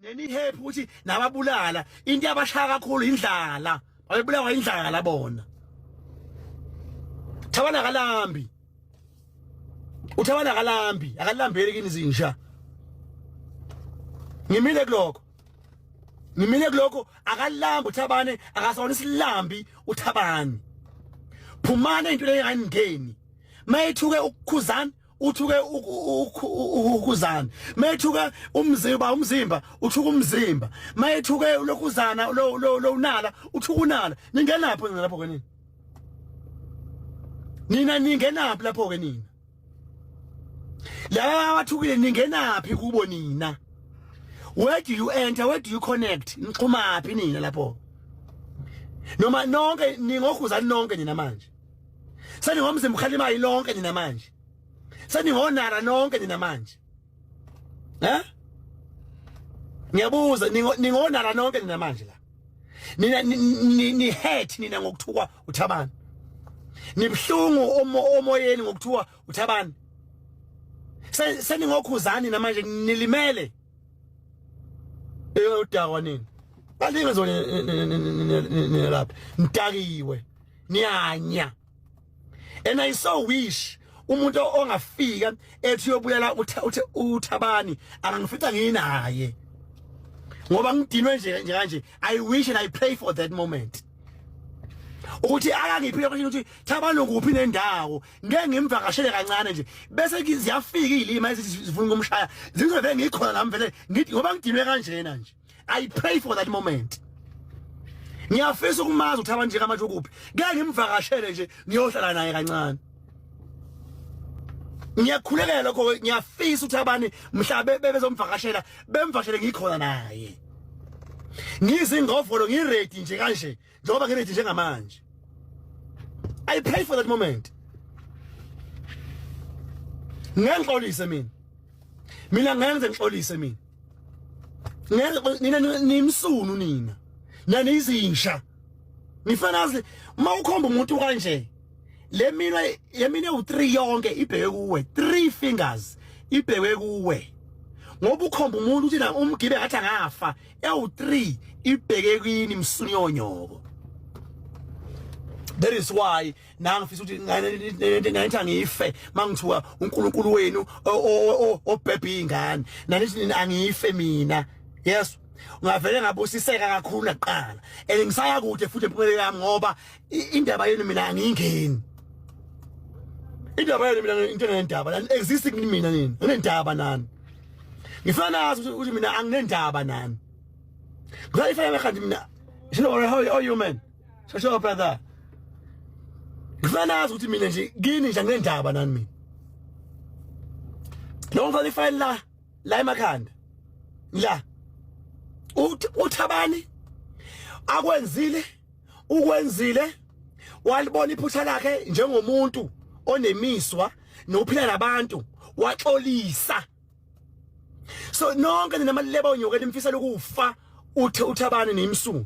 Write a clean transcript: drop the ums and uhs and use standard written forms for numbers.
Neni happy ukuthi nababulala into yabashaya kakhulu indlala, babebulawa indlala bona. Thabana kalambi, uThabana kalambi, akalambeli kini zinja. Ngimile kulokho, ngimile kulokho. Akalambi uThabane, akasona isilambi uThabane. Phumana into lengangeni mayithuke ukukhuzana, uthuke ukuzana, mayethuke umzimba, umzimba uthuka umzimba, mayethuke lokhuzana lo lo unala uthuka unala. Ningenapho nina lapho ke nina? Nina ningenaphi lapho ke nina? Laba abathukile ningenaphi kubo nina? Where do you enter? Where do you connect? Nixhumaphi nina lapho? Noma nonke ningokhuzani nonke nina manje? Seningomzimba ukhalimayo lonke nina manje? Seningonara nonke nina manje? Eh, ngiyabuza, ningonara nonke nina manje la? Nina ni hurt nina ngokuthukwa uThabani, nibhlungu omoyeni ngokuthiwa uThabani. Seningokhuzani namanje, nilimele eyodakwa nini? Balinge zona lapha, nidakiwe, niyanya. And I so wish umuntu ongafika ethi uyobuyela uthe uThabani angangifica nginaye ngoba ngidinwe nje nje kanje. I wish and I pray for that moment ukuthi akangiphi lokho ukuthi Thabani kuphi nendawo, ngeke ngimvakashele kancane nje, bese ziyafika izilima ezithi zifuna ukumshaya, zizobe ngikhona nami vele ngithi ngoba ngidinwe kanjena nje. I pray for that moment. Ngiyafisa ukumazi ukuthi abantu njengamanje ukuphi, ngeke ngimvakashele nje, ngiyohlala naye kancane. Ngiyakhulekela lokho, ngiyafisa ukuthi abani mhla bezomvakashela bemvakashele ngikhona naye, ngizingovolo, ngiready nje kanje njengoba ngiready njengamanje. I pray for that moment. Ngeke ngixolise mina, mina ngenze ngixolise mina. Ngeke nina nimsunu, nina nanizinja. Ngifana nazi uma ukhomba umuntu kanje, le minwe, le minwe u3 yonke ibheke kuwe, three fingers ibheke kuwe, ngoba ukhomba umuntu uthi na umgibe ngathi angafa. Ewu3 ibheke kini, msunyonyoko. That is why nangifisa ukuthi ngathi angife mangithiwa uNkulunkulu wenu obhebhe ingane, nanithi angife mina. Yes, ungavele ngabusiseka kakhulu naqala and ngisaya kude futhi empumelelo yami, ngoba indaba yenu mina angiyingeni. Indaba yenu mina into engendaba nani existing mina, nini nginendaba nani? Ngifuna nazi ukuthi mina anginendaba nani. Ngifuna ifana kanti mina. You know how are you, man? So sure, brother. Ngifuna nazi ukuthi mina nje kini nje anginendaba nani mina. Lo ngifaka ifile la la emakhanda la, uThabani akwenzile ukwenzile, walibona iphutha lakhe njengomuntu onemiswa nophila nabantu, waxolisa. So nonke nina maleba onyoka nimfisela ukufa uthe uThabani nimsunu.